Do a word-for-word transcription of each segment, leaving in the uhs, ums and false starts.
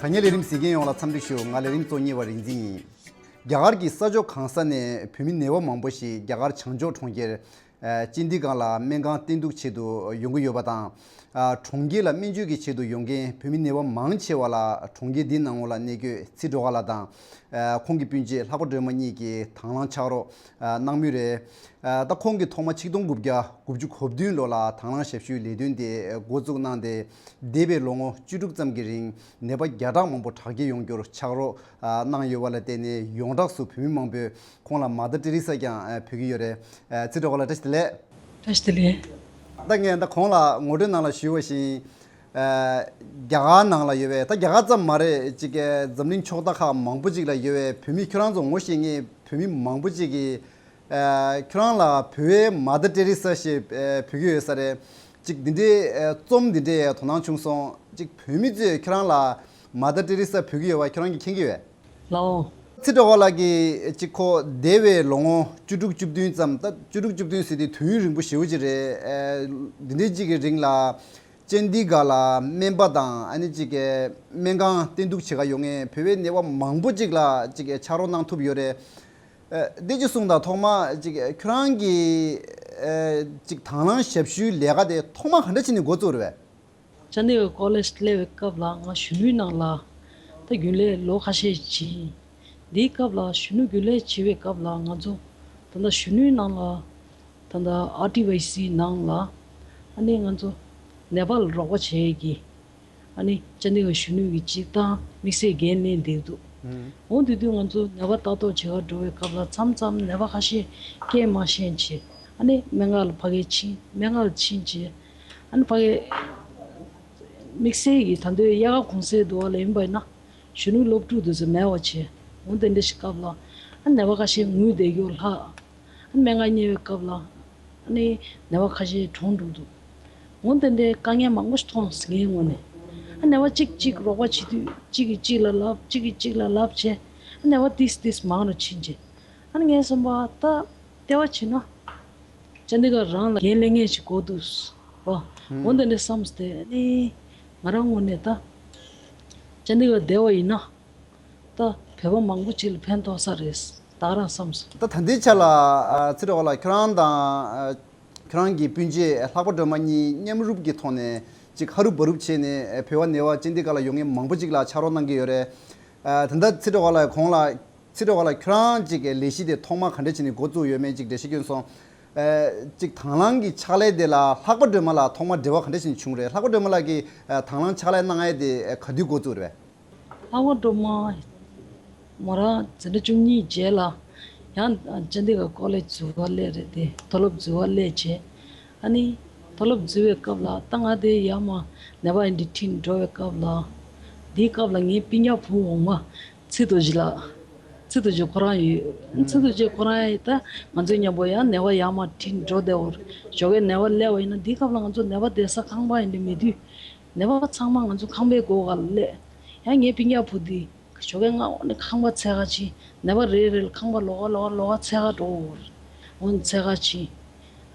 དྲ་བརྙན་ལས་རིམ་གཟིགས་མཁན་ཡོངས་ལ་འཚམས་འདྲི་ཞུ། ང་ལས་རིམ་གཙོ་གཉེར་བ་རིག་འཛིན་ཡིན། རྒྱ་གར་གྱི་ས་ཕྱོགས་གང་ས་ནས་བོད་མི་ནད་པ་མང་པོ་ཞིག་རྒྱ་གར་བྱང་ཕྱོགས་གྲོང་ཁྱེར། ཨ། ཅན་ཌི་གྷར་ལ་སྨན་ཁང་བསྟེན་གཏུག་ཆེད་དུ་ཡོང་གི་ཡོད་པ་དང་། ཨ། གྲོང་ཁྱེར་ལ་སྨན་བཅོས་ཀྱི་ཆེད་དུ་ཡོང་མཁན་བོད་མི་ནད་པ་མང་ཆེ་བ་ལ་གྲོང་ཁྱེར་འདིའི་ནང་ལོགས་ལ་གནས་འཁོད་ཚེ་སྒྲོལ་དཀར་ལགས་དང་། ཨ། ཁོང་གི་སྤུན་མཆེད་ལྷག་པ་སྒྲོལ་མ་གཉིས་ཀྱིས་དང་བླངས་ཕྱག་རོགས་གནང་མུས་རེད། ད་ཁོང་གིས་ཐོག་མ་ཆིག་སྟོང་དགུ་བརྒྱ་དགུ་བཅུ་གོ་བདུན་ལོ་ལ་དང་བླངས་ཞབས་ཞུའི་ལས་དོན་དེ་འགོ་བཙུགས་གནང་སྟེ། འདས་པའི་ལོ་ངོ་བཅུ་དྲུག་ཙམ་གྱི་རིང་ནད་པ་བརྒྱ་ཕྲག་མང་པོ་དྲག་སྐྱེད་ཡོང་རྒྱུར་ཕྱག་རོགས་གནང་ཡོད་པ་ལ་བརྟེན་ནས། ཡོངས་གྲགས་སུ་བོད་མི་མང་པོས་ཁོང་ལ་མ་དར་ཏེ་རི་ས་ཀྱང་འབོད་ཀྱི་ཡོད་རེད། ཚེ་སྒྲོལ་དཀར་ལགས། བཀྲ་ཤིས་བདེ་ལེགས། བཀྲ་ཤིས་བདེ་ལེགས། ད་ངས་ད་གོང་ལ་ངོ་སྤྲོད་ནང་ལ་ཞུས་པ་བཞིན། ཨ། རྒྱ་གར་ནང་ལ་ཡོད་པའི། ད་རྒྱ་གར་ཙམ་མ་རེད། ཅིག་གི་འཛམ་གླིང་ཕྱོགས་མཐའ་ཁག་མང་པོ་ཅིག་ལ་ཡོད་པའི་བོད་མི། ཁྱོད་རང་ཚོ་ངོ་ཤེས་མཁན་བོད་མི་མང་པོ་ཅིག་གིས། ཨ། ཁྱོད་རང་ལ་བོད་པའི་མ་དར་ཏེ་རི་ས་ཞེས། ཨ། འབོད་ཀྱི་ཡོད་ས་རེད། ཅིག་འདི་འདྲའི། ཨ། རྩོམ་འདི་འདྲའི་དོ་སྣང་བྱུང་སོང་། ཅིག་བོད་མི་ཚོས་ཁྱོད་རང་ལ་མ་དར་ཏེ་རི་ས་འབོད་ཀྱི་ཡོད་པ་ཁྱོད་རང་གིས་མཁྱེན་གྱི་ཡོད་པས། ལའོ། ཚེ་སྒྲོལ་དཀར་ལགས་ཀྱིས་ཅིག་ཁོ་འདས་པའི་ལོ་ངོ་བཅུ་དྲུག་བཅུ་བདུན་ཙམ། ད་བཅུ་དྲུག་བཅུ་བདུན་ཟེར་དུས་དུས་ཡུན་རིང་པོ་ཞེ་པོ་ཅིག་རེད། ཨ། འདི་འདྲའི་ཅིག་གི་རིང་ལ་ཅན་ཌི་གྷར་ལ་སྨན་པ་དང་། ཨ་ནི་ཅིག་གི་སྨན་ཁང་བསྟེན་གཏུག་བྱེད་ག་ཡོང་མཁན་བོད་པའི་ནད་པ་མང་པོ་ཅིག་ལ་ཅིག་གི་ཕྱག་རོགས་གནང་ཐུབ་ཡོད་རེད། ཨ། འདི་ཅིག་གསུངས་དང་། ཐོག་མ་ཅིག་ཁྱོད་རང་གི། ཨ། ཅིག་དང་བླངས་ཞབས་ཞུའི་ལས་ཀ་དེ་ཐོག་མ་ག་འདྲ་བྱས་ནས་འགོ་བཙུགས་རེད་པས། ཅན་ཌི་གྷར་ཀོ་ལེཇ་སླེབས་པའི་སྐབས་ལ་ང་གཞོན་ནུའི་ནང་ལ་ད་རྒྱུན་ལས་ལོ་ཁ་ཤས་བྱས། འདིའི་སྐབས་ལ་གཞོན་ནུ་རྒྱུན་ལས་བྱེད་པའི་སྐབས་ལ་ང་ཚོ་ད་ལྟ་གཞོན་ནུའི་ནང་ལ། ད་ལྟ་ཨར་ཊི་ཝའི་སི་ནང་ལ་ཨ་ནི་ང་ཚོ་ནད་པ་ལ་རོགས་པ་བྱེད་ཀྱི། ཨ་ནི་ཅན་ཌི་གྷར་གཞོན་ནུ་གི་སྤྱིར་བཏང་དམིགས་བསལ་འགན་ལེན་བསྡད་འདུག་ཨུམ། འོ་དེ་དུས་ང་ཚོ་ནད་པ་ལྟ་རྟོག་བྱེད་ག་འགྲོ་བའི་སྐབས་ལ། མཚམས་མཚམས་ནད་པ་ཁ་ཤས་སྐད་མ་ཤེས་བྱས། ཨ་ནི་སྨན་ཁང་ལ་ཕ་གིར་ཕྱིན། སྨན་ཁང་ལ་ཕྱིན་བྱས། ཨ་ནི་ཕ་གིར་དམིགས་བསལ་གྱི་ད་དུང་དབྱར་ཁ་གུང་སེང་འདུག་པ་ལ་ཡིན་པ་ཡིན་ན། གཞོན་ནུ་སློབ་ཕྲུག་དེ་ཚོ་མེད་པ་བྱས། འོ་དེ་འདྲ་ཞིག་སྐབས་ལ་ཨ་ནི་ནད་པ་ཁ་ཤས་ངུས་བསྡད་རྒྱུ་ལྷག་ཨ་ནི་སྨན་ཁང་ཉལ་བའི་སྐབས་ལ་ཨ་ནི་ནད་པ་ཁ་ཤས་གྲོངས་འགྲོ་འདུག་འོ་དེ་འདྲའི་དཀའ་ངལ་མང་པོ་ཞིག་མཐོང་སོང་། ངའི་ངོས་ནས། ཨ་ནི་ནད་པ་གཅིག་གཅིག་རོགས་པ་བྱེད་དུས། གཅིག་གིས་གཅིག་ལ་ལབ། གཅིག་གིས་གཅིག་ལ་ལབ་བྱས། ཨ་ནི་ནད་པ་ཏིས་ཏིས་མང་རུ་ཕྱིན་བྱས། ཨ་ནི་ངས་བསམ་པ། ད་ལྟ་བ་བྱས་ན་ཅན་ཌི་གྷར་རང་ལ་འགན་ལེན་མཁན་ཞིག་དགོས་འདུག་པ། འོ་དེ་འདྲ་བསམ་སྟེ། ཨ་ནི་ང་རང་ངོས་ནས་ད་ཅན་ཌི་གྷར་བསྡད་པ་ཡིན་ན། ད་བོད་པ་མང་པོ་ཅིག་ལ་ཕན་ཐོགས་ས་རེད་ད་ག་རང་བསམ་སོང་། ད་ད་ལྟའི་ཆ་ལ། ཨ། ཚེ་སྒྲོལ་དཀར་ལགས། ཁྱོད་རང་དང་། ཨ། ཁྱོད་རང་གི་སྤུན་མཆེད་ལྷག་པ་སྒྲོལ་མ་གཉིས་མཉམ་རུབ་ཀྱི་ཐོག་ནས་ཅིག་ཧ་རུབ་བ་རུབ་བྱས་ནས། ཨ། བོད་པ་ནད་པ་ཅན་ཌི་གྷར་ལ་ཡོང་མཁན་མང་པོ་ཅིག་ལ་ཕྱག་རོགས་གནང་གི་ཡོད་རེད། ཨ། ད་ལྟ་ཚེ་སྒྲོལ་དཀར་ལགས་གོང་ལ། ཚེ་སྒྲོལ་དཀར་ལགས། ཁྱོད་རང་ཅིག་ལས་གཞི་དེ་ཐོག་མ་ག་འདྲ་བྱས་ནས་འགོ་བཙུགས་ཡོད་མེད་ཅིག་འགྲེལ་བཤད་སྐྱོན་སོང་། ཨ། ཅིག་དང་བླངས་ཀྱི་ཕྱག་ལས་དེ་ལ་ལྷག་པ་སྒྲོལ་མ་ལགས་ཐོག་མ་འབྲེལ་བ་ག་འདྲ་བྱས་ནས་བྱུང་རེད། ལྷག་པ་སྒྲོལ་མ་ལགས་ཀྱིས། ཨ། དང་བླངས་ཕྱག་ལས་གནང་ཡས་དེ། ཨ། ག་དུས་འགོ་བཙུགས་རེད། ལྷག་པ་སྒྲོལ་མ་མོ་རང་འཛིན་གྲྭ་བཅུ་གཉིས་རྗེས་ལ་ཡང་ཅན་ཌི་གྷར་ཀོ་ལེཇ་འཛུལ་ག་སླེབས་རེད་དེ། མཐོ་སློབ་འཛུལ་ག་སླེབས་བྱས། ཨ་ནི་མཐོ་སློབ་འཛུལ་བའི་སྐབས་ལ། ད་ང་དེ་ཡར་མར་ནད་པ་འདི་ཁྲིད་འགྲོ་བའི་སྐབས་ལ། འདིའི་སྐབས་ལ་ངའི་སྤུན་ཀྱག་བུ་འོག་མ་ཚེ་རྡོ་རྗེ་ལགས། ཚེ་རྡོ་རྗེ་ཁོ་རང་ཡོད། ཚེ་རྡོ་རྗེ་ཁོ་རང་ཡིས་ད་ང་ཚོའི་མཉམ་པོ་ཡང་ནད་པ་ཡར་མར་ཁྲིད་འགྲོ་བསྡད་ཡོད་རེད། ཞོགས་ཀས་ནད་པ་སླེབས་པ་ཡིན་ན། འདིའི་སྐབས་ལ་ང་ཚོ་ནད་པ་བསྡད་ས་ཁང་པ་ཡིན་དུས་མེད་དུས། ནད་པ་ཚང་མ་ང་ཚོ་ཁང་པའི་སྒོ་ག་ལ་སླེབས། ཡང་ངའི་སྤུན་ཀྱག་བུ་འདི་ཞོགས་ཀས་སྔ་པོ་ནས་ཁང་པ་འཚོལ་ག་ཕྱིན། ནད་པ་རེ་རེ་ལ་ཁང་པ་ལོགས་ཀ་ལོགས་ཀ་ལོགས་ཀ་འཚོལ་ག་འགྲོ་གི་ཡོད་རེད། འོ་ན་འཚོལ་ག་ཕྱིན།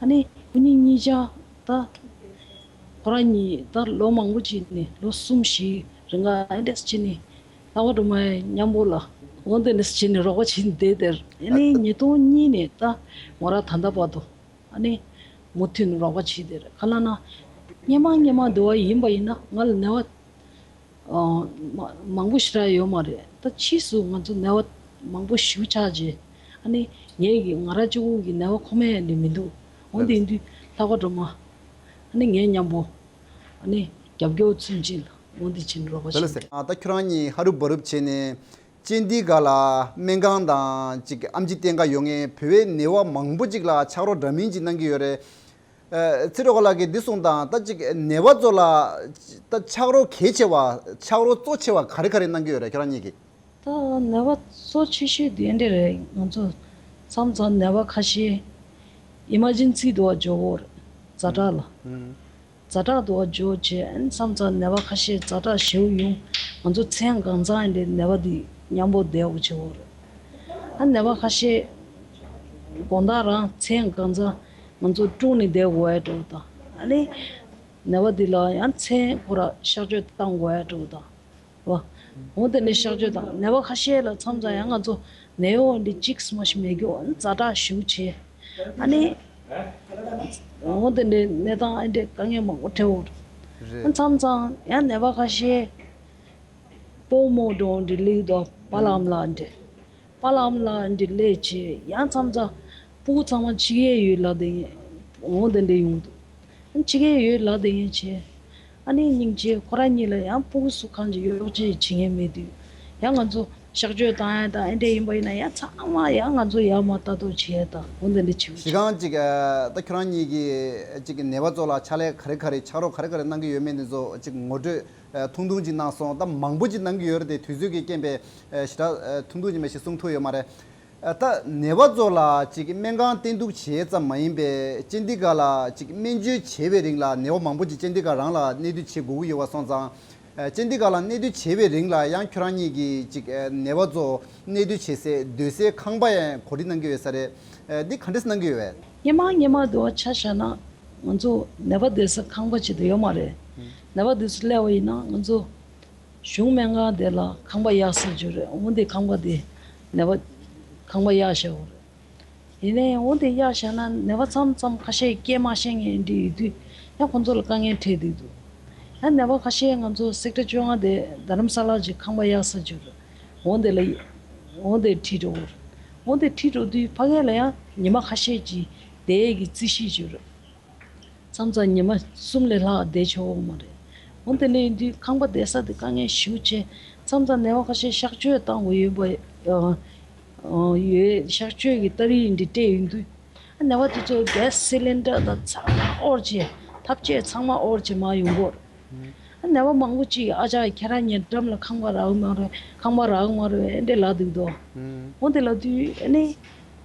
ཨ་ནི་ཁོ་གཉིས་གཉིས་ཆ་ད་ཁོ་རང་གཉིས་ད་ལོ་མང་པོ་ཅིག་ནས། ལོ་གསུམ་བཞི་རིང་ག་ཨེ་འདྲས་བྱས་ནས་ལྷག་པ་སྒྲོལ་མ་མཉམ་པོ་ལ། འོ་དེ་འདྲས་བྱས་ནས་རོགས་པ་བྱས་ནས་བསྡད་དེར། ཨ་ནི་ཉིས་སྟོང་གཉིས་ནས་ད་མོ་རང་ད་ལྟ་བར་དུ། ཨ་ནི་མུ་མཐུད་ནས་རོགས་པ་བྱས་དེར། ག་ལབ་ན་སྔོན་མ་སྔོན་མ་དེ་བ་ཡིན་པ་ཡིན་ན་ང་ལ་ནད་པ་ཨ་མ་མང་པོ་ཞེ་དྲག་ཡོད་མ་རེད། ད་ཕྱིས་སུ་ང་ཚོ་ནད་པ་མང་པོ་ཞེ་པོ་ཆགས་རྗེས། ཨ་ནི་ངའི་གི་ང་རང་གཅིག་པུ་གི་ནད་པ་ཁོམ་ཡས་ནི་མི་འདུག་འོ་དེ་ཡིན་དུས་ལྷག་པ་སྒྲོལ་མ་ཨ་ནི་ངའི་མཉམ་པོ། ཨ་ནི་རྒྱབ་སྐྱོར་མཚོན་བྱེད་ལ་འོ་འདི་བྱས་ནས་རོགས་པ་བྱས་ནས། ད་ཁྱོད་རང་གཉིས་ཧ་རུབ་བ་རུབ་བྱས་ནས། ཅན་ཌི་གྷར་ལ་སྨན་ཁང་དང་ཅིག་ཨེམ་ཆི་བསྟེན་ག་ཡོང་མཁན་བོད་པའི་ནད་པ་མང་པོ་ཅིག་ལ་ཕྱག་རོགས་འདྲ་མིན་ཅིག་གནང་གི་ཡོད་རེད། ཨ། ཚེ་སྒྲོལ་དཀར་ལགས་ཀྱིས་འདི་གསུངས་དང་། ད་ཅིག་ནད་པ་ཚོ་ལ་ད་ཕྱག་རོགས་གལ་ཆེ་བ། ཕྱག་རོགས་གཙོ་ཆེ་བ་ག་རེ་ག་རེ་གནང་གི་ཡོད་རེད་ཁྱོད་རང་གཉིས་ཀྱིས། ད་ནད་པ་གཙོ་ཆེ་ཤོས་དེ་འདྲ་རེད། ང་ཚོ་མཚམས་མཚམས་ནད་པ་ཁ་ཤས་ཨི་མར་ཇེན་སི་དུ་བ་འགྲོ་གི་ཡོད་རེད། ཛ་དྲག་ལ། ཛ་དྲག་དུ་བ་འགྲོ་བྱས། ཨ་ནི་མཚམས་མཚམས་ནད་པ་ཁ་ཤས་ཛ་དྲག་ཞེ་པོ་ཡོང་། ང་ཚོ་མཚན་གང་ཚང་ཡིན་དེ་ནད་པ་དེ་མཉམ་པོ་བསྡད་དགོས་བྱེད་དགོས་རེད། ཨ་ནི་ནད་པ་ཁ་ཤས་དགོང་དག་རང་མཚན་གང་ཚང་ང་ཚོ་དཀྲུགས་ནས་བསྡད་དགོས་ཡ་འདྲ་བོ་དང་། ཨ་ནི་ནད་པ་དེ་ལ་ཡང་མཚན་ཁོ་ར་གཤག་བཅོས་བཏང་དགོས་ཡ་འདྲ་བོ་དང་། བ། འོ་དེ་འདྲའི་གཤག་བཅོས་དང་ནད་པ་ཁ་ཤས་ལ་མཚམས་མཚམས་ཡང་ང་ཚོ་ནད་གཡོག་འདི་གཅིག་མ་ཞིག་མེད་རྒྱུ་ཛ་དྲག་ཞེ་པོ་བྱས། ཨ་ནི་འོ་དེ་འདྲའི་གནས་སྟངས་ཨ་འདྲའི་དཀའ་ངལ་མང་པོ་འཕྲད་འོང་། རེད། མཚམས་མཚམས་ཡང་ནད་པ་ཁ་ཤས་པོ་མོ་འགྲོ་འདི་ལིག་དོ་པ་ལམ་ལ་འདི། པ་ལམ་ལ་འདི་ལས་བྱས་ཡང་མཚམས་མཚམས་སྤུ་གུ་ཚང་མ་ཕྱི་རྒྱལ་ཡོད་ལབ་དེ་ཡིན། འོང་དེ་འདྲ་ཡོང་འདུག་ཕྱི་རྒྱལ་ཡོད་ལབ་དེ་ཡིན་བྱས། ཨ་ནི་སྙིང་རྗེ་ཁོ་རང་གཉིས་ལ་ཡང་སྤུ་གུ་སུ་གང་ཅིག་གཡོག་བྱེད་བྱེད་མཁན་མེད་དུས། ཡང་ང་ཚོ་གཤག་བཅོས་བཏང་ཡ་དང་ཨེ་འདྲ་ཡིན་པ་ཡིན་ན་ཡང་ཚང་མ་ཡང་ང་ཚོ་ཡར་མར་ལྟ་རྟོག་བྱེད་ཡ་དང་འོང་དེ་འདྲ་བྱེད་གཞི་རྐང་ཅིག་ད་ཁྱོད་རང་གཉིས་ཀྱིས་ཅིག་ནད་པ་ཚོ་ལ་ཕྱག་ལས་ག་རེ་ག་རེ་ཕྱག་རོགས་ག་རེ་ག་རེ་གནང་གི་ཡོད་མེད་འདི་ཚོ་ཅིག་ངོ་སྤྲོད་ཐུང་ཐུང་ཅིག་གནང་སོང་། ད་མང་པོ་ཅིག་གནང་གི་ཡོད་རེད་དེ་དུས་ཚོད་ཀྱི་རྐྱེན་པས་ཞེ་དྲག་ཐུང་ཐུང་ཅིག་མ་ཞིག་གསུང་ཐུབ་ཡོད་མ་རེད། ད་ནད་པ་ཚོ་ལ་ཅིག་སྨན་ཁང་བསྟེན་གཏུག་བྱེད་ཙམ་མ་ཡིན་པའི་ཅན་ཏི་ག་ལ་ཅིག་སྨན་བཅོས་བྱེད་པའི་རིང་ལ་ནད་པ་མང་པོ་ཅིག་ཅན་ཏི་ག་རང་ལ་གནས་སྡོད་བྱེད་དགོས་ཀྱི་ཡོད་པ་སོང་ཙང་། ཅན་ཏི་ག་ལ་གནས་སྡོད་བྱེད་པའི་རིང་ལ་ཡང་ཁྱོད་རང་གཉིས་ཀྱིས་ཅིག་ནད་པ་ཚོ་གནས་སྡོད་བྱེད་སའི་སྡོད་སའི་ཁང་པ་ཡང་གོ་སྒྲིག་གནང་གི་ཡོད་ས་རེད། འདི་ག་འདྲས་གནང་གི་ཡོད་པས། སྔོན་མ་སྔོན་མ་དུ་བ་ཆ་བཞག་ན་ང་ཚོ་ནད་པ་བསྡད་ས་ཁང་པ་ཅིག་ཏུ་ཡོད་མ་རེད། ནད་པ་དེ་ཚོ་སླེབས་པ་ཡིན་ན་ང་ཚོ་གཞུང་སྨན་ཁང་དེ་ལ་ཁང་པ་གཡར་ས་ཅིག་ཡོད་རེད། འོ་དེ་ཁང་པ་དེ་ནད་པ་ཁང་པ་གཡར་བཞག་ཡོད་རེད། ཡིན་ནའི་འོ་དེ་གཡར་བཞག་ན་ནད་པ་མཚམས་མཚམས་ཁ་ཤས་སྐད་མ་ཤེས་མཁན་འདྲ་ཡོད་དུས་ཡང་ཁོང་ཚོ་ལ་དཀའ་ངལ་འཕྲད་བསྡད་འདུག་ཡང་ནད་པ་ཁ་ཤས་ང་ཚོ་སེག་ཊར་བཅོ་ལྔ་དེ་རྡ་རམ་ས་ལ་ཅིག་ཁང་པ་གཡར་ས་ཅིག་ཡོད་རེད། འོ་དེ་ལ་འོ་དེ་ཁྲིད་འགྲོ་གི་རེད། འོ་དེ་ཁྲིད་འགྲོ་དུས་ཕ་གི་ལ་ཡང་ཉི་མ་ཁ་ཤས་ཅིག་བསྡད་ཡས་ཀྱི་རྩིས་གཞི་ཅིག་ཡོད་རེད། མཚམས་མཚམས་ཉི་མ་གསུམ་ལས་ལྷག་བསྡད་ཆོག་གི་མ་རེད། འོ་དེ་འདྲ་ཡིན་དུས་ཁང་པ་བསྡད་ས་དེ་དཀའ་ངལ་ཞེ་པོ་ཆེ། མཚམས་མཚམས་ནད་པ་ཁ་ཤས་གཤག་བཅོས་བཏང་དགོས་ཡོད་པ། ཨ། ཨ། ཡོད། གཤག་བཅོས་ཀྱི་ཏ་རིག་འདི་སྤྲད་ཡོང་དུས། ཨ། ནད་པ་དེ་ཚོ་གྷེ་སི་སི་ལིན་ཌར་དང་ཚང་མ་དབོར་བྱས་ཐབ་ཆས་ཚང་མ་དབོར་བྱས་མར་ཡོང་གི་ཡོད་རེད། ཨ། ནད་པ་མང་པོ་ཅིག་ཨ་ཅག་ཁྱེད་རང་ཉེ་འགྲམ་ལ་ཁང་པ་རག་གི་མ་རེད། ཁང་པ་རག་གི་མ་རེད་ཨེ་འདྲ་ལབ་འདུག་དོ། འོ་དེ་ལབ་དུས་ཨ་ནི།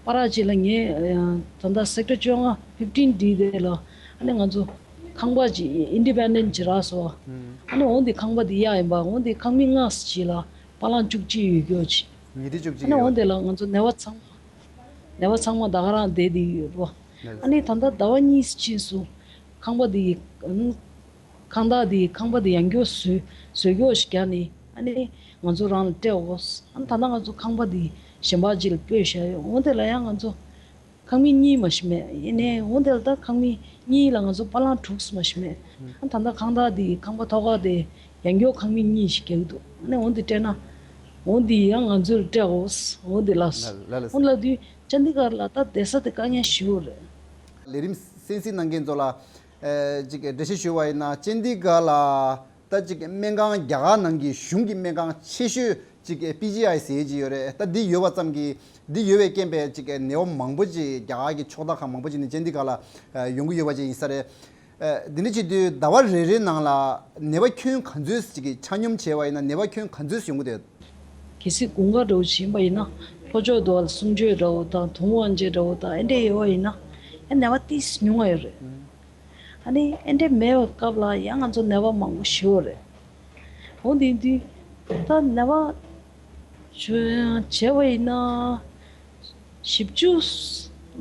པ་ར་ཅིག་ལ་ངས་ད་ལྟ་སེག་ཊར་བཅོ་ལྔ་ཕིབ་ཊིན་ཌི་དེ་ལ་ཨ་ནི་ང་ཚོ་ཁང་པ་ཅིག་ཨིན་ཌི་པེན་ཌེན་ཊི་ཅིག་རག་སོང་། ཨ་ནི་འོ་དེ་ཁང་པ་དེ་གཡར་ཡིན་པ། འོ་དེ་ཁང་མིག་ལྔ་ཅིག་ལ་པ་ལང་བཅུ་གཅིག་ཡོད་རྒྱུ་ཅིག་ཉིས་ཁྲི་བཅུ་གཅིག་ཨ་ནི་འོ་ཡོད། དེ་ལ་ང་ཚོ་ནད་པ་ཚང་མ་ནད་པ་ཚང་མ་ད་ག་རང་བསྡད་དེ་ཡོད་རེད་པ། ཨ་ནི་ད་ལྟ་ཟླ་བ་གཉིས་ཕྱིན་སོང་། ཁང་པ་དེ་ཁང་བདག་དེས་ཁང་པ་དེ་ཡང་བསྐྱར་བཟོས་བཟོས་སྐྱོར་ཞིག་བརྒྱབ་ནས་ཨ་ནི་ང་ཚོ་རང་ལ་སྤྲད་འོ། ཨ་ནི་ད་ལྟ་ང་ཚོ་ཁང་པ་དེ་གཞན་པ་ཅིག་ལ་སྤོས་བཞག་ཡོད། འོ་དེ་ལ་ཡང་ང་ཚོ་ཁང་མིག་གཉིས་མ་ཞིག་མེད། ཡིན་ནའི་འོ་དེ་ལ་ད་ཁང་མིག་གཉིས་ལ་ང་ཚོ་པ་ལང་དྲུག་མ་ཞིག་མེད། ཨ་ནི་ད་ལྟ་ཁང་བདག་དེ་ཁང་པ་ཐོག་ཁ་དེ་ཡང་བསྐྱར་ཁང་མིག་གཉིས་ཞིག་རྒྱག་གི་འདུག་ཨ་ནི་འོ་དེ་སྤྲད་ན་འོ་དེ་ཡང་ང་ཚོ་ལ་སྤྲད་འོ། འོ་དེ་ལ་ལ་ལ་ལ་འོ་ལབ་དུས་ཅན་ཏི་གར་ལ་ད་བསྡད་ས་དེ་དཀའ་ངལ་ཞེ་པོ་རེད། ལས་རིམ་གསན་གཟིགས་གནང་མཁན་ཚོ་ལ། ཨེ། ཅིག་འགྲེལ་བཤད་ཞུ་བ་ཡིན་ན་ཅན་ཏི་ག་ལ་ད་ཅིག་སྨན་ཁང་རྒྱ་གར་ནང་གི་གཞུང་གི་སྨན་ཁང་ཆེ་ཤོས་ཅིག་པི་ཇི་ཨའི་ཟེར་ཅིག་ཡོད་རེད། ད་འདི་ཡོད་པ་ཙམ་གྱིས་འདི་ཡོད་པའི་རྐྱེན་པས་ཅིག་ནད་པ་མང་པོ་ཅིག་རྒྱ་གར་གྱི་ཕྱོགས་མཐའ་ཁག་མང་པོ་ཅིག་ནས་ཅན་ཏི་ག་ལ་ཡོང་གི་ཡོད་པ་ཅིག་ཡིན་ས་རེད། ཨེ། འདི་འདྲ་བྱེད་དུས་ཟླ་བ་རེ་རེའི་ནང་ལ་ནད་པ་ཁྱོན་ག་ཚོད་ཅིག་གི་ཆ་སྙོམས་བྱས་པ་ཡིན་ན་ནད་པ་ཁྱོན་ག་ཚོད་ཡོང་གི་འདུག་གལ་སྲིད་དགུན་ཁ་འདྲ་བོ་ཕྱིན་པ་ཡིན་ན་ལྷོ་ཕྱོགས་དུ་བ་ལ་གསུང་ཆོས་འདྲ་བོ་དང་དུང་དབང་ཆེན་འདྲ་བོ་དང་ཨེ་འདྲས་ཡོད་པ་ཡིན་ན་ཨེ་ནད་པ་ཏིས་ཉུང་བ་ཡོད་རེད། ཨ་ནི་ཨེ་འདྲས་མེད་པའི་སྐབས་ལ་ཡང་ང་ཚོ་ནད་པ་མང་པོ་ཤི་བ་རེད། འོ་དེ་དུས་ད་ནད་པ་བྱས་པ་ཡིན་ན། བཞི་བཅུ་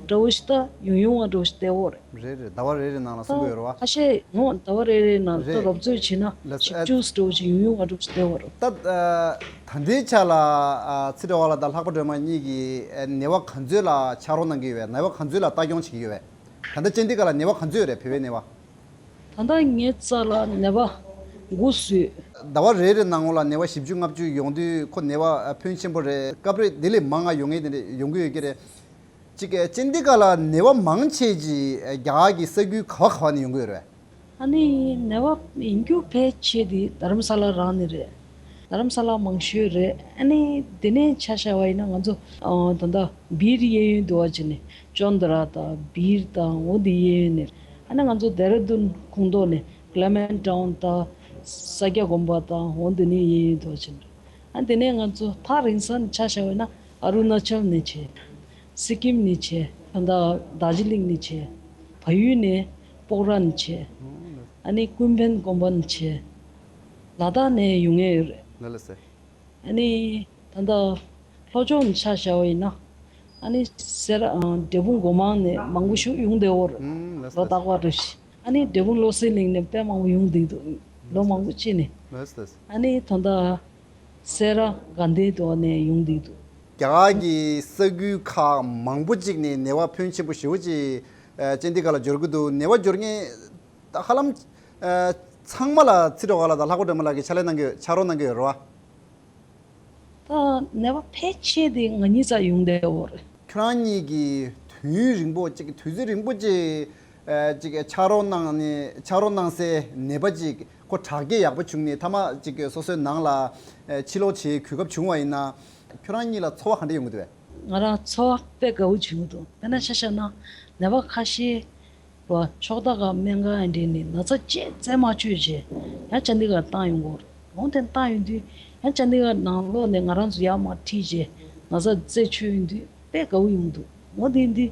འདྲ་བོ་ཞིག་ད་ཡོང་ཡོང་བ་འདྲ་བོ་ཞིག་བསྡད་ཡོད་རེད། རེད་རེད། ཟླ་བ་རེ་རེ་ནང་ལ་གསུང་གི་ཡོད་རེད་བ། ཁ་ཤས་ངོ་ཟླ་བ་རེ་རེ་ནང་ལ་ད་རེད། རོབ་ཚོད་བྱས་ན་ལགས་སོ། བཞི་བཅུ་འདྲ་བོ་ཞིག་ཡོང་ཡོང་བ་འདྲ་བོ་ཞིག་བསྡད་ཡོད་རེད། ད་ད་ལྟའི་ཆ་ལ་ཚེ་རིང་བ་ལགས་དང་ལྷག་པ་སྒྲོལ་མ་གཉིས་ཀྱིས་ནད་པ་ག་ཚོད་ལ་ཕྱག་རོགས་གནང་གི་ཡོད་པས། ནད་པ་ག་ཚོད་ལ་ལྟ་སྐྱོང་བྱེད་ཀྱི་ཡོད་པས། ད་ལྟ་ཅན་ཏི་ག་ལ་ནད་པ་ག་ཚོད་ཡོད་རེད། བོད་པའི་ནད་པ། ད་ལྟ་ངའི་རྩ་ལ་ནད་པ་དགུ་བཟོས། ཟླ་བ་རེ་རེ་ནང་ལ་ནད་པ་བཞི་བཅུ་ལྔ་བཅུ་ཡོང་དུས་ཁོ་ནད་པ་ཕོན་ཆེན་པོ་རེད། སྐབས་རེ་དེ་ལས་མང་ང་ཡོང་ངེས་དེ་འདྲ་ཡོང་གི་ཡོད་ཀྱི་རེད། གཅིག་ཅན་ཏི་ག་ལ་ནད་པ་མང་ཆེ་ཅིག་རྒྱ་གར་གྱི་ས་ཁུལ་ག་བ་ག་བ་ནས་ཡོང་གི་ཡོད་རེད། ཨ་ནི་ནད་པ་ཡིན་རྒྱུ་ཕལ་ཆེ་དེ་རྡ་རམ་ས་ལ་རང་ནས་རེད། རྡ་རམ་ས་ལ་མང་ཤོས་རེད། ཨ་ནི་དེ་ནས་ཆ་བཞག་པ་ཡིན་ན་ང་ཚོ་ཨ་ད་ལྟ་སྦིར་གཡས་གཡོན་དུ་བ་བྱས་ནས་ཅོན་དྲ་དང་སྦིར་དང་འོ་དེ་གཡས་གཡོན་ནས། ཨ་ནི་ང་ཚོ་ལྡེ་ར་ལྡུན་ཁོངས་གཏོགས་ནས་ཀླེ་མེན་ཊའུན་དང་ས་སྐྱ་དགོན་པ་དང་འོ་དེ་ནས་གཡས་གཡོན་དུ་བ་བྱས་ནས། ཨ་དེ་ནས་ང་ཚོ་ཐག་རིང་ས་ནས་ཆ་བཞག་པ་ཡིན་ན་ཨ་རུ་ན་ཅལ་ནས་བྱས། སི་ཀིམ་ནས་བྱས། ད་ལྟ་དར་ཇི་ལིང་ནས་བྱས། བལ་ཡུལ་ནས་སྤོག་ར་ནས་བྱས། ཨ་ནི་ཀུན་ཕན་དགོན་པ་ནས་བྱས། ལ་དྭགས་ནས་ཡོང་མཁན་ཡོད་རེད། ལགས་ལགས་སེ། ཨ་ནི་ད་ལྟ་ལྷོ་ཕྱོགས་ནས་ཆ་བཞག་པ་ཡིན་ན། ཨ་ནི་སེ་ར་ཨ་འབྲས་སྤུངས་སྒོ་མང་ནས་མང་པོ་ཞིག་ཡོང་བསྡད་ཡོད་རེད། ལགས་ལོ་རྟག་པར་རེ་བཞིན། ཨ་ནི་འབྲས་སྤུངས་བློ་གསལ་གླིང་ནས་དཔེ་མང་པོ་ཡོང་བསྡད་འདུག་ལོ་མང་པོ་ཕྱིན་ནས། ལགས་ལགས། ཨ་ནི་ད་ལྟ་ སེ་ར་དགའ་ལྡན་དུ་ནས་ཡོང་བསྡད་འདུག་རྒྱ་གར་གྱི་ས་ཁུལ་ཁག་མང་པོ་ཅིག་ནས་ནད་པ་ཕོན་ཆེན་པོ་ཞེ་པོ་ཅིག་ཨ་ཅན་ཌི་གྷར་ལ་འབྱོར་གྱི་འདུག་ནད་པ་འབྱོར་མཁན་ད་ཧ་ལམ་ཨ་ཚང་མ་ལ་ཚེ་སྒྲོལ་དཀར་ལགས་དང་ལྷག་པ་སྒྲོལ་མ་ལགས་ཀྱིས་ཕྱག་ལས་གནང་གི་ཡོད་རེད་བ། ད་ནད་པ་ཕལ་ཆེར་དེ་ང་གཉིས་རྩ་ཡོང་བསྡད་ཡོད་རེད། ཁྱོད་རང་གཉིས་ཀྱིས་དུས་ཡུན་རིང་པོ་ཅིག་དུས་ཚོད་རིང་པོ་ཅིག་ཨ་ཅིག་ཕྱག་རོགས་གནང་ནས་ཕྱག་རོགས་གནང་སའི་ནད་པ་ཅིག་ཁོ་དྲག་སྐྱེད་ཡག་པོ་བྱུང་ནས་མཐའ་མ་ཅིག་སོ་སོའི་ནང་ལ་ཨ་ཕྱིར་ལོག་བྱེད་གོ་སྐབས་བྱུང་བ་ཡིན་ན། ཁྱོད་རང་གཉིས་ལ་ཚོར་བ་ག་འདྲ་ཡོང་གི་འདུག་བས། ང་རང་ཚོར་བ་དཔེ་དགའ་བོ་བྱུང་གི་འདུག་དཔེར་ན་ཆ་བཞག་ན་ནད་པ་ཁ་ཤས་བ་ཕྱོགས་མཐའ་ཁག་སྨན་ཁང་ཨེ་འདྲས་ནས་ན་ཚ་ཅིག་རྩད་མ་ཆོད་རྗེས་ཡང་ཅན་ཌི་གྷར་བཏང་ཡོང་གི་ཡོད་རེད། འོང་དེ་བཏང་ཡོང་དུས་ཡང་ཅན་ཌི་གྷར་ནང་ལོགས་ནས་ང་རང་ཚོ་ཡར་མར་ཁྲིད་རྗེས་ན་ཚ་རྩད་ཆོད་ཡོང་དུས་དཔེ་དགའ་བོ་ཡོང་འདུག་འོ་དེ་འདི་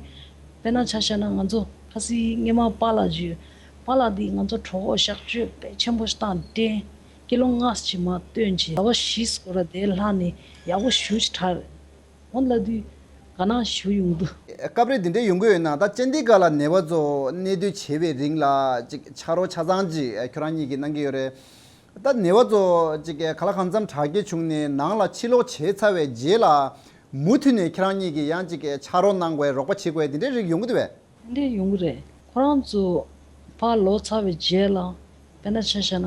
དཔེར་ན་ཆ་བཞག་ན་ང་ཚོ་ཁ་སང་སྔོན་མ་པཱ་ལགས་བརྒྱུད། པཱ་ལགས་འདི་ང་ཚོ་གྲོད་ཁོག་གཤག་བཅོས་དཔེ་ཆེན་པོ་ཞིག་བཏང་སྟེ་ཀི་ལོ་ལྔ་ཙམ་མར་བཏོན་བྱས་ཟླ་བ་བཞི་སྐོར་དེ་ལྷག་ནས་ཡག་པོ་ཞེ་པོ་ཅིག་དྲག་རེད། འོ་ལབ་དུས་དགའ་སྣང་ཞེ་པོ་ཡོང་འདུག་སྐབས་རེ་འདི་འདྲས་ཡོང་གི་ཡོད་ན། ད་ཅན་ཌི་གྷར་ལ་ནད་པ་ཚོ་གནས་སྡོད་བྱེད་པའི་རིང་ལ་ཅིག་ཕྱག་རོགས་ཆ་ཚང་ཅིག་ཁྱོད་རང་གཉིས་ཀྱིས་གནང་གི་ཡོད་རེད། ད་ནད་པ་ཚོ་ཅིག་ག་ལ་གང་འཚམ་དྲག་སྐྱེད་བྱུང་ནས་ནང་ལ་ཕྱིར་ལོག་བྱས་ཚར་བའི་རྗེས་ལ་མུ་མཐུད་ནས་ཁྱེད་རང་གཉིས་ཀྱིས་ཡང་ཅིག་ཕྱག་རོགས་གནང་དགོས་རོགས་པ་བྱེད་དགོས་འདི་འདྲའི་རིགས་ཡོང་གི་འདུག་བས། འདྲ་ཡོང་གི་རེད། ཁོ་རང་ཚོ་ཕར་ལོག་ཚར་བའི་རྗེས་ལ་དཔེར་ན་ཆ་བཞག་ན་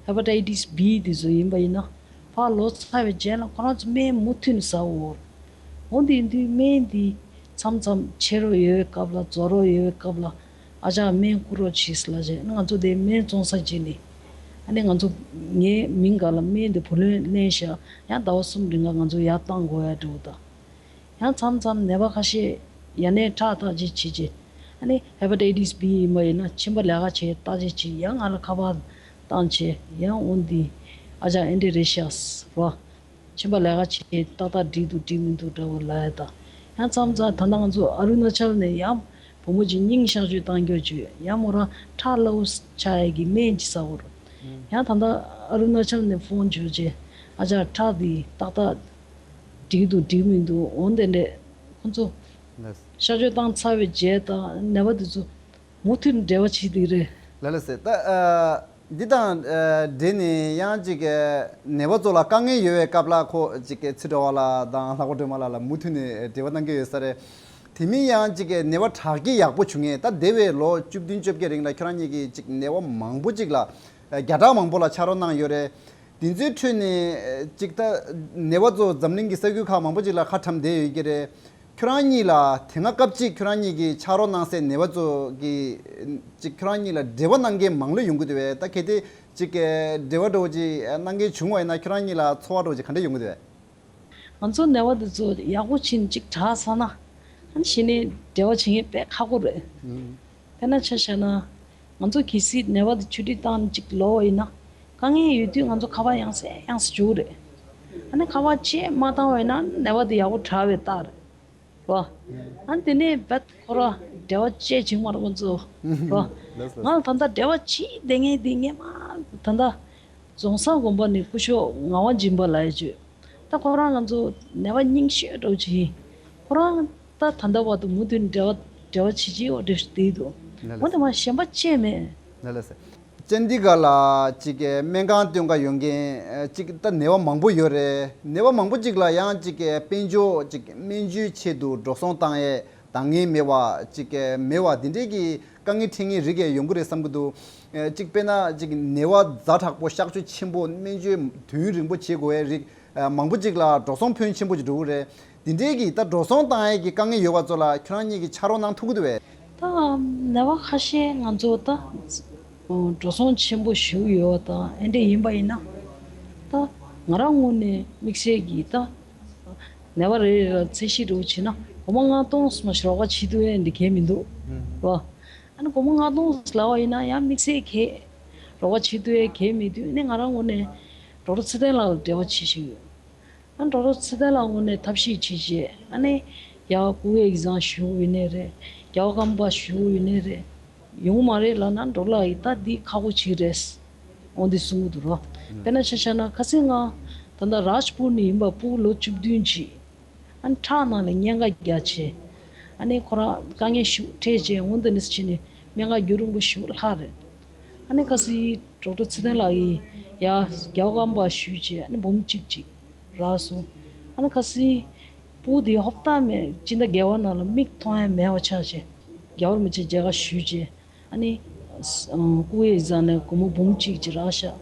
ཧེ་པ་ཊའི་ཊིས་བྷི་དེ་ཚོ་ཡིན་པ་ཡིན་ན་ཕར་ལོག་ཚར་བའི་རྗེས་ལ་ཁོ་རང་ཚོ་སྨན་མུ་མཐུད་ནས་ཟ་འོ། འོ་དེ་ཡིན་དུས་སྨན་འདི་མཚམས་མཚམས་ཆད་རོགས་ཡོད་པའི་སྐབས་ལ་རྫོགས་རོགས་ཡོད་པའི་སྐབས་ལ་ཨ་ཅག་སྨན་བསྐུར་རོགས་བྱེད་ཟེར་ལབ་བྱས་ང་ཚོ་དེ་སྨན་བཙོང་ས་བྱས་ནས་ཨ་ནི་ང་ཚོ་ངའི་མིང་སྒང་ལ་སྨན་དེ་བུ་ལོན་ལེན་བཞག་ཡང་ཟླ་བ་གསུམ་རིང་ལ་ང་ཚོ་ཡར་བཏང་དགོས་ཡ་འདྲ་བོ་དང་། ཡང་མཚམས་མཚམས་ནད་པ་ཁ་ཤས་ཡ་ནས་ཁྲག་བརྟག་དཔྱད་བྱེད་ཅིང་། ཨ་ནི་ཧེ་པ་ཊའི་ཊིས་བྷི་ཡིན་པ་ཡིན་ན་མཆིན་པ་ལས་ཀ་བྱེད་བརྟག་དཔྱད་བྱེད་ཡང་ང་ལ་ཁ་པར་བཏང་བྱས་ཡང་འོ་འདི་ཨ་ཅག་ཨེ་འདྲས་རེད་ཤག་རོ། མཆིན་པ་ལས་ཀ་བྱེད་ཏག་ཏག་འགྲིག་འདུག་འགྲིག་མི་འདུག་འདྲ་བོ་ལབ་ཡ་དང་། ཡང་མཚམས་མཚམས་ད་ལྟ་ང་ཚོ་ཨ་རུ་ན་ཅལ་ནས་ཡང་བུ་མོ་གཅིག་སྙིང་གཤག་བཅོས་བཏང་རྒྱུ་བྱོས་ཡང་མོ་རང་ཁྲག་སླ་བོ་ཆགས་ཡ་གི་སྨན་ཅིག་ཟ་བོ་རོ། ཡང་ད་ལྟ་ཨ་རུ་ན་ཅལ་ནས་ཕོན་བྱོས་རྗེས་ཨ་ཅག་ཁྲག་འདི་ཏག་ཏག་འགྲིག་འདུག་འགྲིག་མི་འདུག་འོ་དེ་འདྲས་ཁོ་ཚོ་ལགས། གཤག་བཅོས་བཏང་ཚར་བའི་རྗེས་དང་ནད་པ་དེ་ཚོ་མུ་མཐུད་འབྲེལ་བ་བྱེད་དེ་རེད། ལགས་ལགས་སེ། ད་ཨ་འདི་དང་ཨ་འབྲེལ་ནས་ཡང་ཅིག་ཨ་ནད་པ་ཚོ་ལ་དཀའ་ངལ་ཡོད་པའི་སྐབས་ལ་ཁོ་ཅིག་ཚེ་སྒྲོལ་དཀར་ལགས་དང་ལྷག་པ་སྒྲོལ་མ་ལགས་ལ་མུ་མཐུད་ནས་འབྲེལ་བ་གནང་གི་ཡོད་ས་རེད། དེ་མིན་ཡང་ཅིག་ནད་པ་དྲག་སྐྱེད་ཡག་པོ་བྱུང་ངས་ད་འདས་པའི་ལོ་བཅུ་བདུན་བཅོ་བརྒྱད་རིང་ལ་ཁྱོད་རང་གཉིས་ཀྱིས་ཅིག་ནད་པ་མང་པོ་ཅིག་ལ་ཨ་བརྒྱ་ཕྲག་མང་པོ་ལ་ཕྱག་རོགས་གནང་ཡོད་རེད། དེ་ཚོའི་ཁྲོད་ནས་ཅིག་ད་ནད་པ་ཚོ་འཛམ་གླིང་གི་ས་ཁུལ་ཁག་མང་པོ་ཅིག་ལ་ཁ་གྲམ་བསྡད་ཡོད་ཀྱི་རེད། ཁྱོད་རང་གཉིས་ལ་དེ་སྔ་སྐབས་ཅིག་ཁྱོད་རང་གཉིས་ཀྱིས་ཕྱག་རོགས་གནང་སའི་ནད་པ་ཚོ་གིས་ཅིག་ཁྱོད་རང་གཉིས་ལ་འབྲེལ་བ་གནང་མཁན་མང་ལོས་ཡོང་གི་འདུག་བས། ད་གལ་ཏེ་ཅིག་འབྲེལ་བ་འདྲ་བོ་ཅིག་གནང་མཁན་བྱུང་བ་ཡིན་ན་ཁྱོད་རང་གཉིས་ལ་ཚོར་བ་འདྲ་བོ་ཅིག་ག་འདྲ་ཡོང་གི་འདུག་བས། ང་ཚོ་ནད་པ་འདི་ཚོ་ཡག་པོ་ཕྱིན་ཅིག་དྲག་ཚར་ན་ཨ་ནི་གཞི་ནས་འབྲེལ་བ་བྱེད་མཁན་དཔེ་ཁག་པོ་རེད། དཔེར་ན་ཆ་བཞག་ན་ང་ཚོ་གལ་སྲིད་ནད་པ་འདི་ཆུ་ཁྲིད་བཏང་ནས་ཅིག་ལོག་པ་ཡིན་ན་དཀའ་ངལ་ཡོད་དུས་ང་ཚོ་ཁ་པར་ཡང་སེ་ཡང་སེ་འཇུག་རེད། ཨ་ནི་ཁ་པར་ཅིག་མ་བཏང་བ་ཡིན་ན་ནད་པ་འདི་ཡག་པོ་དྲག་པའི་རྟགས་རེད་རོ། ཨ་ནི་དེ་ནས་བད་ཁོ་ར་འབྲེལ་བ་བཅད་བྱུང་མ་རེད་ཁོ་ཚོ་རོ། ལགས་སོ། ང་ལ་ད་ལྟ་འབྲེལ་བ་བྱེད་བསྡད་མཁན་འདི་སྔོན་མ་ད་ལྟ་རྫོང་སར་དགོན་པ་ནས་སྐུ་ཞབས་ངག་དབང་སྦྱིན་པ་ལགས་ཡོད་ཅོད། ད་ཁོ་རང་ང་ཚོ་ནད་པ་རྙིང་ཤོས་འདྲ་བོ་ཅིག་ཡིན། ཁོ་རང་ད་ད་ལྟ་བར་དུ་མུ་མཐུད་འབྲེལ་བ་འབྲེལ་བ་བྱེད་ཀྱི་ཡོད་འདྲ་ཞིག་བསྡད་འདུག་ལགས་འོན་ཏེ་མ་གཞན་པ་ཅིག་མེད། ལགས་ལགས་སེ། ཅན་ཌི་གྷར་ལ་ཅིག་སྨན་ཁང་སྟོན་ག་ཡོང་མཁན་ཅིག་ད་ནད་པ་མང་པོ་ཡོད་རེད། ནད་པ་མང་པོ་ཅིག་ལ་ཡང་ཅིག་དཔལ་འབྱོར་ཅིག་སྨན་བཅོས་ཆེད་དུ་འགྲོ་སོང་བཏང་ཡས་འདང་ངེས་མེད་པ་ཅིག་མེད་པ་འདི་འདྲས་ཀྱི་དཀའ་ངལ་འཕྲད་མཁན་རིགས་ཡང་ཡོང་གི་རེད་བསམ་གྱི་འདུག་ཨ་ཅིག་དཔེར་ན་ཅིག་ནད་པ་ཛ་དྲག་པོ་གཤག་བཅོས་ཆེན་པོ་སྨན་བཅོས་དུས་ཡུན་རིང་པོ་བྱེད་དགོས་པའི་རིགས་ཨ་མང་པོ་ཅིག་ལ་འགྲོ་སོང་ཕོན་ཆེན་པོ་ཅིག་འགྲོ་གི་རེད། འདི་འདྲའི་གི་ད་འགྲོ་སོང་བཏང་ཡས་ཀྱི་དཀའ་ངལ་ཡོད་པ་ཚོ་ལ་ཁྱོད་རང་གཉིས་ཀྱིས་ཕྱག་རོགས་གནང་ཐུབ་ཀྱི་འདུག་བས། ད་ནད་པ་ཁ་ཤས་ང་ཚོ་ད་འགྲོ་སོང་ཆེན་པོ་ཞིག་ཡོད་པ་དང་ཨེ་འདྲ་ཡིན་པ་ཡིན་ན། ད་ང་རང་ངོས་ནས་དམིགས་བསལ་གྱིས་ད་ནད་པ་རེ་རེ་ལ་ཚད་གཞི་འདྲ་བོ་བྱས་ན་སྒོར་མོ་ལྔ་སྟོང་ཙམ་ཞིག་རོགས་པ་བྱེད་ཐུབ་ཡས་འདི་གལ་མི་འདུག་རོ། ཨ་ནི་སྒོར་མོ་ལྔ་སྟོང་ལབ་པ་ཡིན་ན་ཡང་དམིགས་བསལ་གྱི་རོགས་པ་བྱེད་ཐུབ་ཡས་གལ་མི་འདུག་ཨ་ནི་ང་རང་ངོས་ནས་ཌོག་ཊར་ཚེ་བརྟན་ལགས་ལ་འབྲེལ་བ་བྱེད་བཞིན་ཡོད། ཨ་ཌོག་ཊར་ཚེ་བརྟན་ལགས་ངོས་ནས་ཐབས་ཤེས་བྱས་རྗེས་ཨ་ནི་ཡ་ཀུ་ཝེ་ཨེག་ཛམ་ཞུ་ཡོད་ནི་རེད། རྒྱལ་བ་ཀརྨ་པ་ཞུ་ཡོད་ནི་རེད། ཡོང་མ་རེད་ལབ་ན་ཌོག་ཊར་ལགས་ཡིས་ད་འདི་ཁག་པོ་ཅིག་རེད། འོ་འདི་གསུང་གི་འདུག་རོ། དཔེར་ན་ཆ་བཞག་ན་ཁ་སང་ང་ད་ལྟ་རཱཇ་པུར་ནས་ཡིན་པ་སྤུ་གུ་ལོ་བཅུ་བདུན་ཅིག་ཨ་ནི་ཁྲག་ནང་ལ་གཉན་ཁ་རྒྱག་བྱས། ཨ་ནི་ཁོ་རང་དཀའ་ངལ་ཞེ་པོ་འཕྲད་བྱས་འོ་འདི་ནས་ཕྱིན་ནས་སྨན་ཁང་རྒྱུན་རིང་པོ་ཞེ་པོ་ལྷག་རེད། ཨ་ནི་ཁ་སང་ཌོག་ཊར་ཚེ་བརྟན་ལགས་ཀྱིས་ཡ་རྒྱལ་བ་ཀརྨ་པ་ཞུས་བྱས་ཨ་ནི་འབུམ་གཅིག་ཅིག་རག་སོང་། ཨ་ནི་ཁ་སང་སྤུ་གུ་དེ་ཧོབ་སྟེ་མེད་སྤྱི་ཟླ་བརྒྱད་པ་ནང་ལ་མིག་མཐོང་ཡ་མེད་པ་ཆགས་བྱས། རྒྱལ་བ་རིན་པོ་ཆེ་མཇལ་ཁ་ཞུས་བྱས། ཨ་ནི་ཨ་སྐུ་ཡི་ཟ་ནས་སྒོར་མོ་འབུམ་གཅིག་ཅིག་རག་ཤག་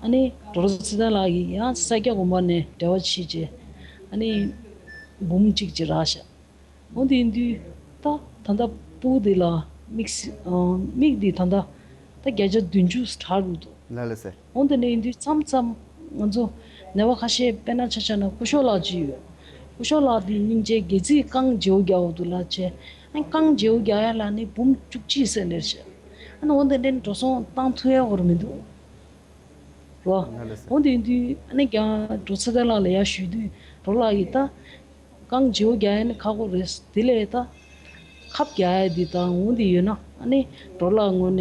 ཨ་ནི་ཌོག་ཊར་ཚེ་བརྟན་ལགས་ཀྱིས་ཡང་ས་སྐྱ་དགོན་པ་ནས་འབྲེལ་བ་བྱས་བྱས། ཨ་ནི་འབུམ་གཅིག་ཅིག་རག་ཤག་འོ་དེ་ཡིན་དུས་ད་ད་ལྟ་སྤུ་གུ་དེ་ལ་མིག་སི་ཨ་མིག་དེ་ད་ལྟ་ད་བརྒྱ་ཆ་བདུན་ཅུ་དྲག་འགྲོ་འདུག་ལགས་ལགས་སེ། འོ་དེ་འདྲ་ཡིན་དུས་མཚམས་མཚམས་ང་ཚོ་ནད་པ་ཁ་ཤས་དཔེར་ན་ཆ་བཞག་ན་སྐུ་ཞབས་ལགས་ཅིག་ཡོད། སྐུ་ཞབས་ལགས་དེ་སྙིང་རྗེ། སྒལ་ཚིགས་རྐང་བརྗེ་པོ་རྒྱག་དགོས་འདུག་ལབ་བྱས། ཨ་རྐང་བརྗེ་པོ་རྒྱག་ཡ་ལ་ནི་འབུམ་བཅུ་གཅིག་ཙམ་རེད་བྱས། ཨ་ནི་འོ་དེ་འདྲ་འགྲོ་སོང་བཏང་ཐུབ་ཡ་བོར་མི་འདུག་རོ། ལགས་ལགས་སེ། འོ་དེ་ཡིན་དུས་ཨ་ནི་ཀྱང་ཌོག་ཊར་ཚེ་བརྟན་ལགས་ལ་ཡར་ཞུས་དུས་ཌོག་ཊར་ལགས་ཀྱིས་ད་རྐང་བརྗེ་པོ་རྒྱག་ཡ་ནི་ཁག་པོ་རེད། དེ་ལས་ད་ཁབ་རྒྱག་ཡ་འདི་དང་འོ་འདི་ཡོད་ན་ཨ་ནི་ཌོག་ཊར་ལགས་ངོས་ནས་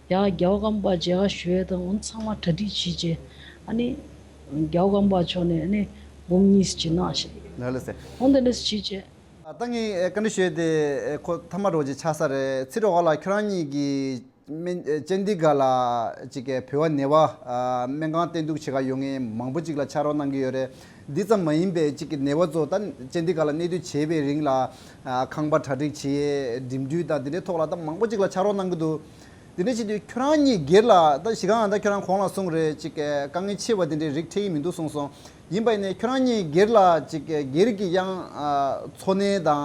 ཡར་རྒྱལ་བ་ཀརྨ་པ་མཇལ་ཁ་ཞུ་ཡ་དང་འོ་ཚང་མ་གྲ་སྒྲིག་བྱེད་བྱས། ཨ་ནི་རྒྱལ་བ་ཀརྨ་པ་མཆོག་ནས་ཨ་ནི་འབུམ་གཉིས་ཅིག་གནང་ཞིག་ལགས་ལགས་སེ། འོ་འདི་འདྲ་བྱས་བྱས། ད་ངས་བཀའ་འདྲི་ཞུ་ཡ་དེ་ཁོ་ཐ་མ་རོགས་ཅིག་ཆགས་ས་རེད། ཚེ་སྒྲོལ་དཀར་ལགས་ཁྱོད་རང་གཉིས་ཀྱིས་སྨན་ཅན་ཌི་གྷར་ལ་ཅིག་གི་བོད་པ་ནད་པ་ཨ་སྨན་ཁང་བསྟེན་གཏུག་བྱེད་ག་ཡོང་མཁན་མང་པོ་ཅིག་ལ་ཕྱག་རོགས་གནང་གི་ཡོད་རེད། འདི་ཙམ་མ་ཡིན་པའི་ཅིག་གི་ནད་པ་ཚོ་ད་ཅན་ཌི་གྷར་ལ་གནས་སྡོད་བྱེད་པའི་རིང་ལ་ཨ་ཁང་པ་གྲ་སྒྲིག་བྱེད་ཡས་འགྲིམ་འགྲུལ་དང་འདི་འདྲའི་ཐོག་ལ་ད་མང་པོ་ཅིག་ལ་ཕྱག་རོགས་གནང་གི་འདུག་དེ་འདྲ་བྱེད་དུས་ཁྱོད་རང་གཉིས་སྒེར་ལ་ད་གཞི་གང་ད་ཁྱོད་རང་གོང་ལ་གསུངས་རེད། ཅིག་གི་དཀའ་ངལ་ཆེ་བ་དེ་འདྲའི་རིགས་འཕྲད་ཀྱི་མི་འདུག་གསུངས་སོང་། ཡིན་པ་ཡིན་ནའི་ཁྱོད་རང་གཉིས་སྒེར་ལ་ཅིག་གི་སྒེར་གྱི་ཡང་ཨ་འཚོ་གནས་དང་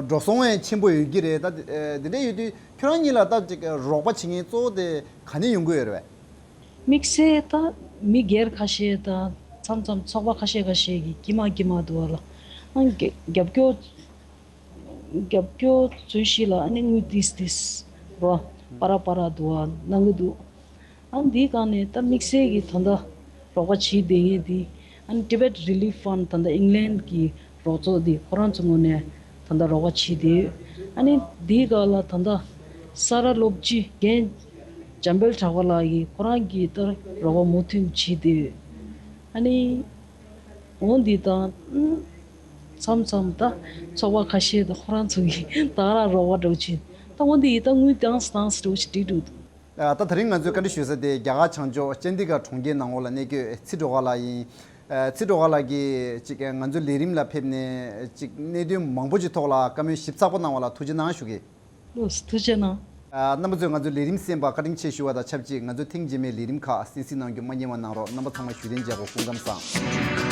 འགྲོ་སོང་ཡང་ཆེན་པོ་ཡོད་ཀྱི་རེད། ད་དེ་འདྲ་ཡོད་དུས་ཁྱོད་རང་གཉིས་ལ་ད་ཅིག་རོགས་པ་བྱེད་མཁན་གཙོ་བོ་དེ་ག་ནས་ཡོང་གི་ཡོད་རེད་པས། དམིགས་བསལ་ད་མི་སྒེར་ཁ་ཤས་དང་མཚམས་མཚམས་ཚོགས་པ་ཁ་ཤས་ཁ་ཤས་ཀྱིས་དཀྱིལ་མ་དཀྱིལ་མ་འདུག་བ་ལ། ཨང་རྒྱབ་སྐྱོར་རྒྱབ་སྐྱོར་མཚོན་བྱེད་ལ་ཨ་ནི་དངུལ་ཏིས་ཏིས་རོ་པ་ར་པ་ར་འདུག་བ་གནང་གི་འདུག་ཨ་འདིའི་སྒང་ནས་ད་དམིགས་བསལ་གྱི་ད་ལྟ་རོགས་པ་བྱེད་བསྡད་མཁན་འདི་ཨ་ནི་Tibet Relief Fund ད་ལྟ་ཨིང་ལན་གྱི་རོགས་ཚོགས་འདི་ཁོ་རང་ཚོ་ངོས་ནས་ད་ལྟ་རོགས་པ་བྱེད་བསྡད་ཡོད། ཨ་ནི་འདིའི་སྒང་ལ་ད་ལྟ་ས་རཱ་སློབ་སྤྱི་རྒན་འཇམ་དཔལ་གྲགས་པ་ལགས་ཀྱིས་ཁོ་རང་གིས་ད་རོགས་པ་མུ་མཐུད་བྱེད་བསྡད་ཡོད། ཨ་ནི་འོ་འདི་དང་མཚམས་མཚམས་ད་ཚོགས་པ་ཁ་ཤས་དང་ཁོ་རང་ཚོ་གིས་ད་རང་རོགས་པ་འདྲ་བོ་བྱེད། ད་འོ་འདི་ཡིས་ད་དངུལ་བཏང་སྟངས་འདྲ་བོ་ཞིག་འགྲིག་འདུག་ཨ་ད་དེ་རིང་ང་ཚོས་བཀའ་འདྲི་ཞུ་ས་དེ་རྒྱ་གར་བྱང་ཕྱོགས་ཅན་ཌི་གྷར་གྲོང་ཁྱེར་ནང་ལོགས་ལ་གནས་འཁོད་ཚེ་སྒྲོལ་དཀར་ལགས་ཡིན། ཨ་ཚེ་སྒྲོལ་དཀར་ལགས་ཀྱིས་ཅིག་ང་ཚོའི་ལས་རིམ་ལ་ཕེབས་ནས་ཅིག་གནད་དོན་མང་པོ་ཅིག་ཐོག་ལ་བཀའ་མོལ་ཞིབ་ཚགས་པོ་གནང་བ་ལ་ཐུགས་རྗེ་གནང་ཞུ་གི། ལགས་སོ། ཐུགས་རྗེ་གནང་། ཨ་རྣམ་པ་ཚོས་ང་ཚོའི་ལས་རིམ་གསན་པར་བཀའ་དྲིན་ཆེ་ཞུ་བ་དང་ཆབས་ཅིག་ང་ཚོའི་ཐེངས་རྗེས་མའི་ལས་རིམ་ཁག་གསན་གཟིགས་གནང་རྒྱུ་མ་བསྙེལ་བ་གནང་རོགས། རྣམ་པ་ཚང་མ་བཞུགས་གདན་འཇགས་དགོས། སྐུ་ཁམས་བཟང་།